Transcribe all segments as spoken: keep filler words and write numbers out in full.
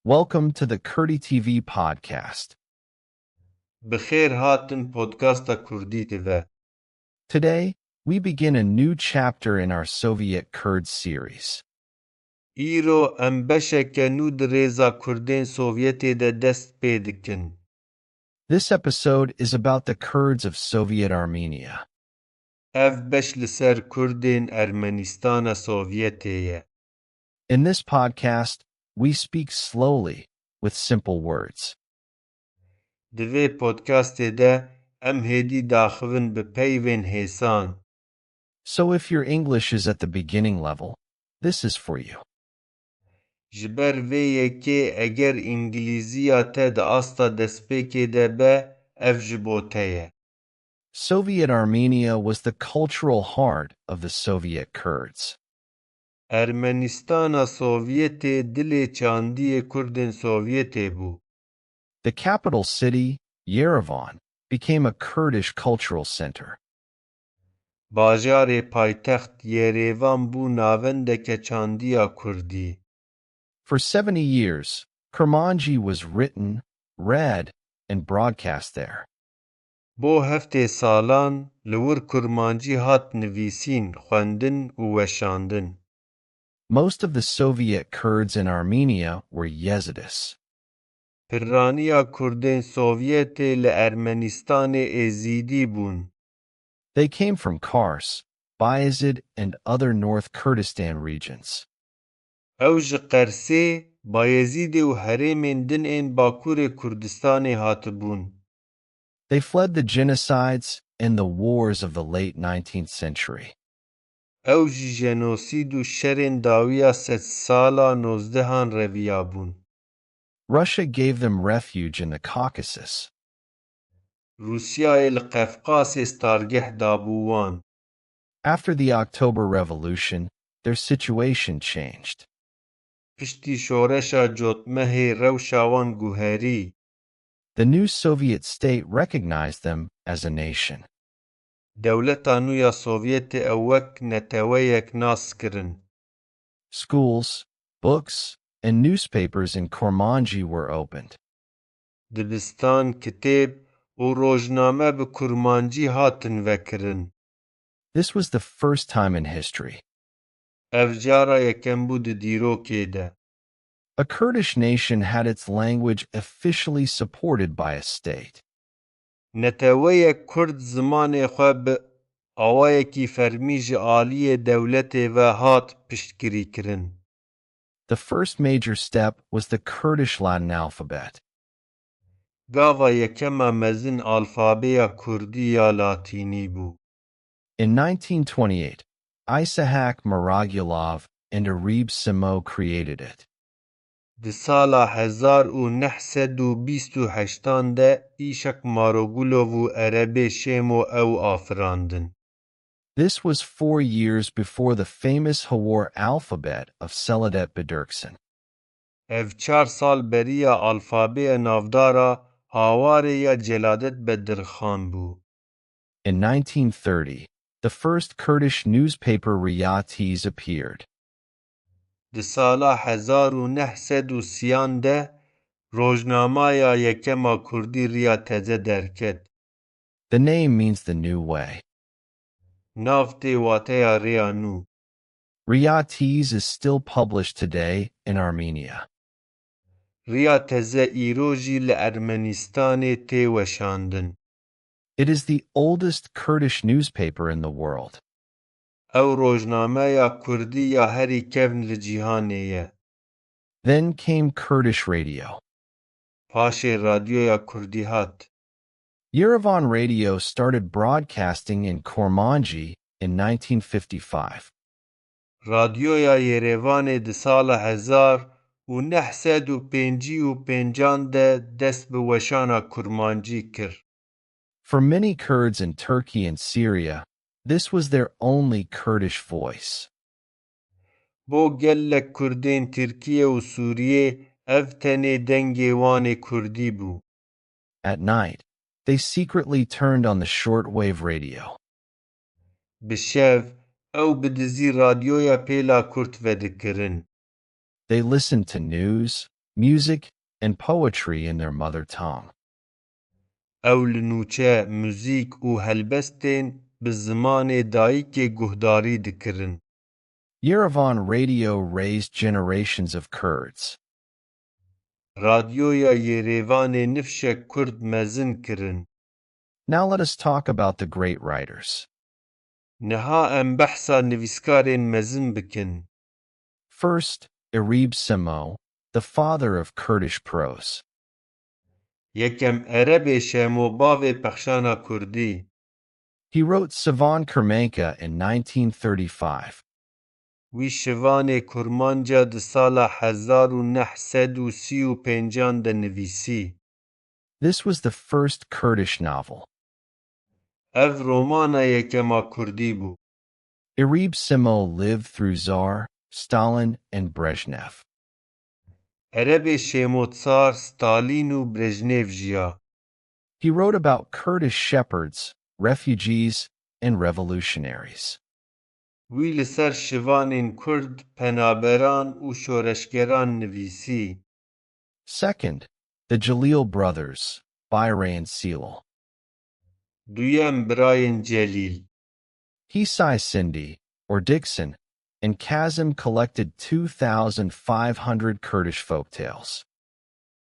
Welcome to the Kurdi T V podcast. Bi xêr hatin podcasta Kurdî T V. Today, we begin a new chapter in our Soviet Kurd series. Îro em beşeke nû di rêza Kurdên Sovyetê de dest pê dikin. This episode is about the Kurds of Soviet Armenia. Ev beş li ser Kurdên Ermenîstana Sovyetê ye. In this podcast, we speak slowly, with simple words. Di vê podcastê de em hêdî daxivin bi peyvên hêsan. So if your English is at the beginning level, this is for you. Ji ber vê yekê eger îngilîziya te di asta destpêkê de be, ev ji bo te ye. Soviet Armenia was the cultural heart of the Soviet Kurds. Ermenîstana Sovyetê dilê çandiyê Kurdên Sovyetê bû. The capital city, Yerevan, became a Kurdish cultural center. Bajarê paytext Yerevan bû navendeke çandiya Kurdî. For seventy years, Kurmanji was written, read, and broadcast there. Bo heftê salan li wir Kurmancî hat nivîsîn, xwendin û weşandin. Most of the Soviet Kurds in Armenia were Yezidis. Piraniya Kurdên Sovyetê li Ermenîstanê Êzîdî bûn. They came from Kars, Bayezid, and other North Kurdistan regions. Ew ji Qersê, Bayezîdê û herêmên din ên Bakurê Kurdistanê hatibûn. They fled the genocides and the wars of the late nineteenth century. Ew ji jenosîd û şerên dawiya sedsala nozdehan reviyabûn. Russia gave them refuge in the Caucasus. Rûsyayê li Qefqasê stargeh dabû wan. After the October Revolution, their situation changed. Piştî şoreşa cotmehê rewşa wan guherî. The new Soviet state recognized them as a nation. Dewleta nû ya Sovyetê ew wek neteweyek nas kirin. Schools, books, and newspapers in Kurmanji were opened. Dibistan, kitêb û rojname bi Kurmancî hatin vekirin. This was the first time in history. Ev cara yekem bû di dîrokê de. A Kurdish nation had its language officially supported by a state. Neteweyek Kurd zimanê xwe bi awayekî fermî ji aliyê dewletê ve hat piştgirîkirin. The first major step was the Kurdish Latin alphabet. Gava yekema mezin alfabeya Kurdî ya Latînî bû. In nineteen twenty-eight, Isaac Maragulov and Arib Simo created it. Di sala hezar û neh sed û bîst û heştan de Îşak Marogulov û Erebê Şêmo ew afirandin. This was four years before the famous Hawar alphabet of Seladet Bedirxan. Ev çar sal beriya alfabeya navdara Hawarê ya Celadet Bedirxan bû. In nineteen thirty, the first Kurdish newspaper Riyatiz appeared. Di sala hezar û neh sed û sîyan de rojnamaya yekema Kurdî Riya Teze derket. The name means the new way. Nav tê wateya rêya nû. Riyatiz is still published today in Armenia. Riya Teze îro jî li Ermenîstanê tê weşandin. It is the oldest Kurdish newspaper in the world. Ew rojnameya Kurdî ya herî kevn li cîhanê ye. Then came Kurdish radio. Paşê radyoya Kurdî hat. Yerevan Radio started broadcasting in Kurmanji in nineteen fifty-five. Radyoya Yerevanê di sala hezar û neh sed û pêncî û pêncan de dest bi weşana Kurmancî kir. For many Kurds in Turkey and Syria, this was their only Kurdish voice. Bo gelek Kurdên Tirkiye û Sûriyê ev tenê dengê wan ê Kurdî bû. At night, they secretly turned on the shortwave radio. Bi şev, ew bi dizî radyoya pêla kurt vedikirin. They listened to news, music, and poetry in their mother tongue. Ew li nûçe, muzîk û helbestên bi zimanê dayikê guhdarî dikirin. Yerevan Radio raised generations of Kurds. Radyoya Yerêvanê nifşek Kurd mezin kirin. Now let us talk about the great writers. Niha em behsa nivîskarên mezin bikin. First, Erib Simo, the father of Kurdish prose. Yekem, Erebê Şemo, bavê pexşana Kurdî. He wrote Şivan Kurmanca in nineteen thirty-five. Wî Şivanê Kurmanca di sala hezar û neh sed û sî û pêncan de nivîsî. This was the first Kurdish novel. Ev romana yekema Kurdî bû. Erib Simo lived through Tsar, Stalin, and Brezhnev. Erebê Şemo Tsar, Stalîn û Brejnev jiya. He wrote about Kurdish shepherds, refugees, and revolutionaries. Wî li ser şivanên Kurd, penaberan û şoreşgeran nivîsî. Second, the Jalil brothers, Bayre and Selil. Duyem, birayên Celîl. Hisai Sindi, or Dixon, and Kazım collected two thousand five hundred Kurdish folktales.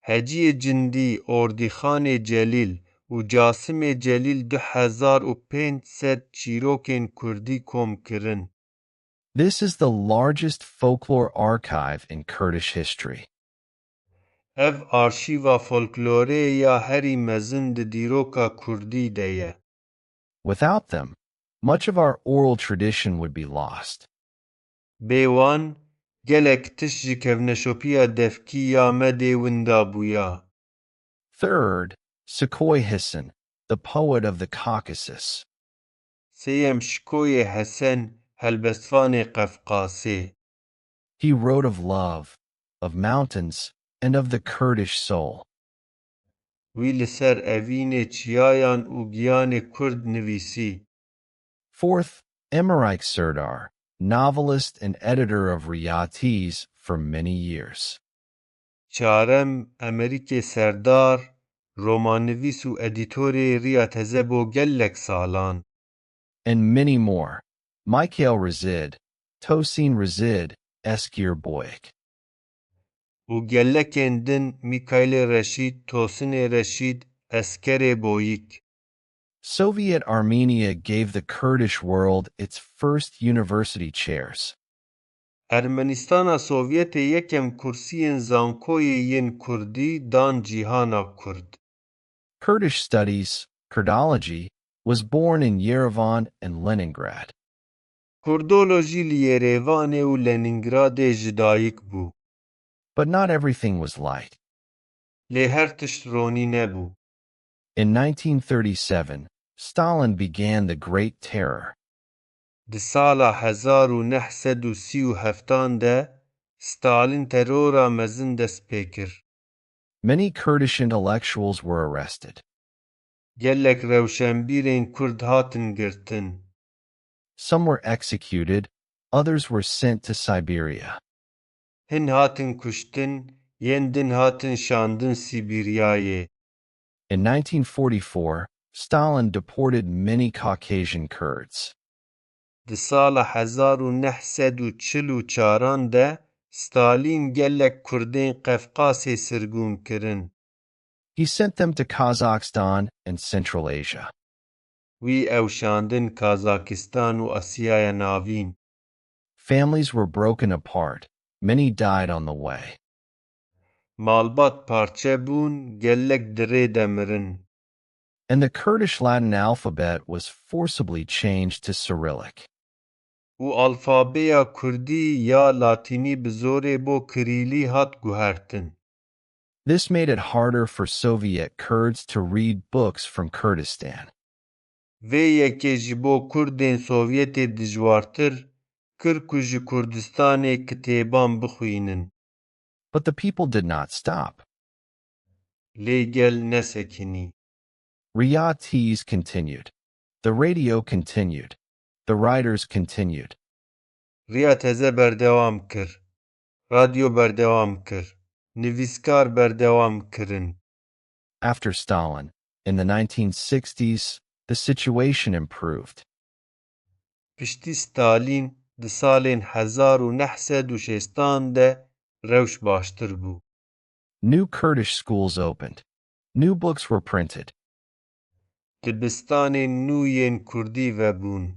Heciyê Cindî, Ordîxanê Celîl û Casimê Celîl du hezar û pênc sed çîrokên Kurdî kom kirin. This is the largest folklore archive in Kurdish history. Ev arşîva folklorê ya herî mezin di dîroka Kurdî de ye. Without them, much of our oral tradition would be lost. Bê wan, gelek tişt ji kevneşopiya devkî ya me dê winda bûya. Third, Şikoyê Hesen, the poet of the Caucasus. Sêyem, Şikoyê Hesen, helbestvanê Qefqasê. He wrote of love, of mountains, and of the Kurdish soul. Wî li ser evînê çiyayan û giyanê Kurd nivîsî. Fourth, Emre Serdar, novelist and editor of Riyatiz for many years. Çarem, Emerîkê Serdar, romannivîs û edîtorê Riya Teze bo gelek salan. And many more, Michael Reşid, Tosin Reşid, Eskir Boyik. Û gelekên din, Mîkaîlê Reşîd, Tosinê Reşîd, Eskerê Boyik. Soviet Armenia gave the Kurdish world its first university chairs. Ermenîstana Sovyetê yekem kursiyên zankoyê yên Kurdî dan cîhana Kurd. Kurdish studies, Kurdology, was born in Yerevan and Leningrad. Kurdolojî li Yerêvanê û Lenîngradê ji dayik bû. But not everything was light. Lê her tişt ronî nebû. In nineteen thirty-seven, Stalin began the Great Terror. Di sala hezar û neh sed û sî û heftan de Stalin terora mezin dest pê kir. Many Kurdish intellectuals were arrested. Gelek rewşenbîrên Kurd hatin girtin. Some were executed, others were sent to Siberia. Hin hatin kuştin, yên din hatin şandin Sîbîryayê. In nineteen forty-four, Stalin deported many Caucasian Kurds. Di sala hezar û neh sed û çil û çaran de Stalîn gelek Kurdên Qefqasê sirgûn kirin. He sent them to Kazakhstan and Central Asia. Wî ew şandin Kazakistan û Asyaya Navîn. Families were broken apart, many died on the way. Malbat parçe bûn, gelek di rê de mirin. And the Kurdish Latin alphabet was forcibly changed to Cyrillic. Û alfabeya Kurdî ya Latînî bi zorê bo Kirîlî hat guhertin. This made it harder for Soviet Kurds to read books from Kurdistan. Vê yekê ji bo Kurdên Sovyetê dijwartir kir ku ji Kurdistanê kitêban bixwînin. But the people did not stop. Lê gel nesekinî. Riyatiz continued. The radio continued. The writers continued. Riya Teze berdewam kir. Radyo berdewam kir. nivîskar berdewam kirin. After Stalin, in the nineteen sixties, the situation improved. Piştî Stalîn di salên hezar û neh sed û şêstan de rewş baştir bû. New Kurdish schools opened. New books were printed. Dibistanên nû yên kurdî vebûn.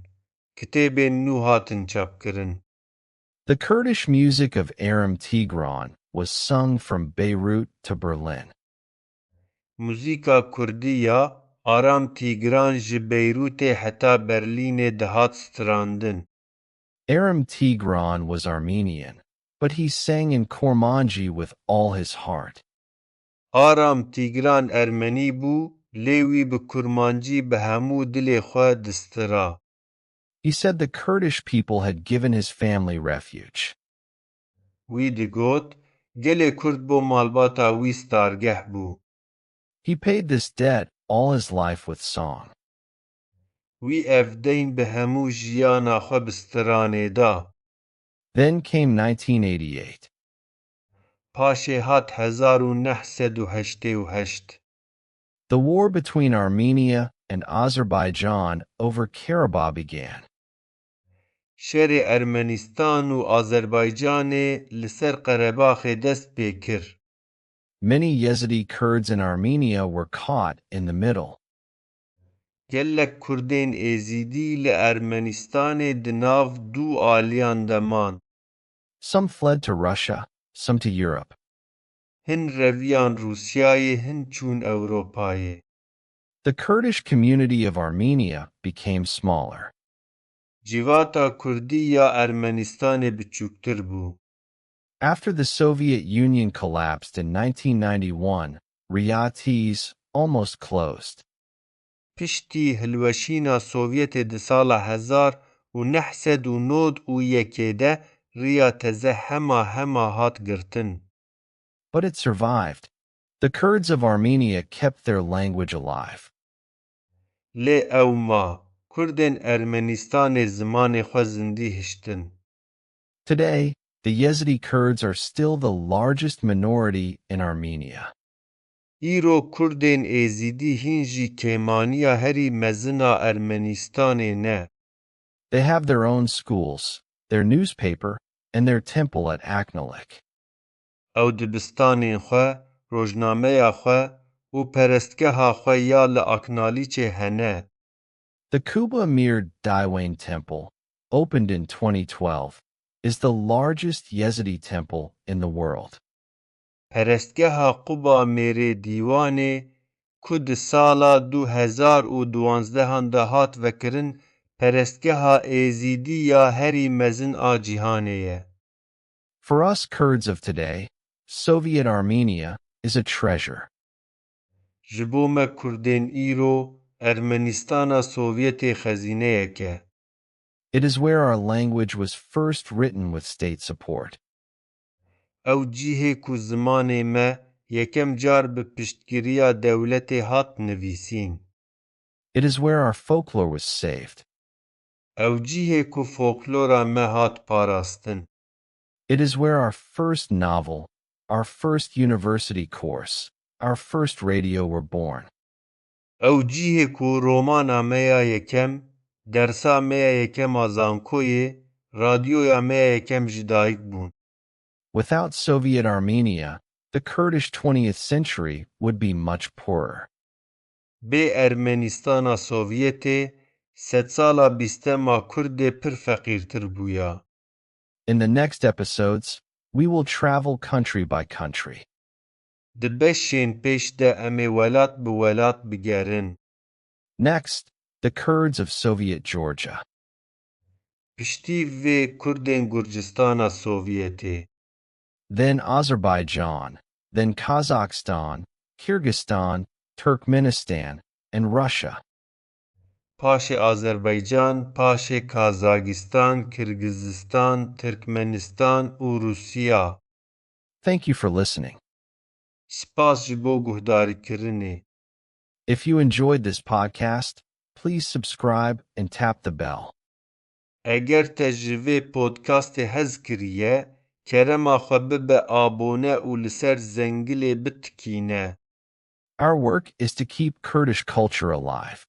Kitêbên nû hatin çapkirin. The Kurdish music of Erem Tigran was sung from Beirut to Berlin. Muzîka kurdî ya Aram Tîgran ji Beyrûtê heta Berlînê dihat strandin. Erem Tigran was Armenian, but he sang in Kurmanji with all his heart. Aram Tîgran Ermenî bû, lê wî bi kurmancî bi hemû dilê xwe distira. He said the Kurdish people had given his family refuge. Wî digot, gelê Kurd bo malbata wî stargeh bû. He paid this debt all his life with song. Wî ev deyn bi hemû jiyana xwe bi stranê da. Then came nineteen eighty-eight. Paşê hat hezar û neh sed û heştê û heşt. The war between Armenia and Azerbaijan over Karabakh began. Şerê Ermenistan û Azerbaycanê li ser Qerebaxê dest pê kir. Many Yazidi Kurds in Armenia were caught in the middle. Gelek Kurdên Êzîdî li Ermenistanê di nav du aliyan de man. Some fled to Russia, some to Europe. Hin reviyan Rûsyayê, hin çûn Ewropayê. The Kurdish community of Armenia became smaller. Civata Kurdî ya Ermenistanê biçûktir bû. After the Soviet Union collapsed in nineteen ninety-one, Riyatis almost closed. Piştî hilweşîna Sovyetê di sala hezar û neh sed û nod û yekê de riya teze hema hema hat girtin. But it survived. The Kurds of Armenia kept their language alive. Lê ew ma, Kurdên Ermenistanê zimanê xwe zindî hiştin. Today, the Yazidi Kurds are still the largest minority in Armenia. Îro Kurdên Êzîdî hîn jî kêmaniya herî mezin a Ermenistanê ne. They have their own schools, their newspaper, and their temple at Aknalik. Ew dibistanên xwe, rojnameya xwe û perestgeha xwe ya li Aknalîçê hene. The Kuba Mir Diwan Temple, opened in twenty twelve, is the largest Yazidi temple in the world. Perestgeha Quba Mêrê Dîwanê, ku di sala du hezar û duwanzdehan de hat vekirin, perestgeha Êzîdî ya herî mezin a cîhanê ye. For us Kurds of today, Soviet Armenia is a treasure. Ji bo me Kurdên îro, Ermenistana Sovyetê xezîneyek e. It is where our language was first written with state support. Ew cihê ku zimanê me yekem car bi piştgiriya dewletê hat nivîsîn. It is where our folklore was saved. Ew cihê ku folklora me hat parastin. It is where our first novel, our first university course, our first radio were born. Ew cihê ku romana me ya yekem, dersa me ya yekem a zankoyê, radyoya me ya yekem ji dayik bûn. Without Soviet Armenia, the Kurdish twentieth century would be much poorer. Bê Ermenîstana Sovyetê, sedsala bîstem a Kurdê pir feqîrtir bûya. In the next episodes, we will travel country by country. Di beşên pêş de em ê welat bi welat bigerin. Next, the Kurds of Soviet Georgia. Piştî vê Kurdên Gurcistana Sovyetê. Then Azerbaijan, then Kazakhstan, Kyrgyzstan, Turkmenistan, and Russia. Paşê Azerbaycan, paşê Kazakistan, Kirgizistan, Tirkmenistan û Rûsya. Thank you for listening. Spas ji bo guhdarîkirinê. If you enjoyed this podcast, please subscribe and tap the bell. Eger te ji vê podcastê hez kiriye, Kerema xwe bibe abone û li ser zengilê bitikîne. Our work is to keep Kurdish culture alive.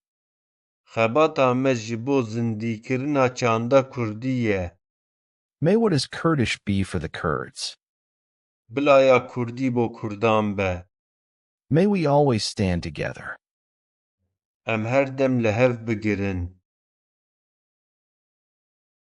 Xebata me ji bo zindîkirina çanda kurdî ye. May what is Kurdish be for the Kurds. Bila ya kurdî bo kurdan be. May we always stand together. Em her dem li hev bigirin.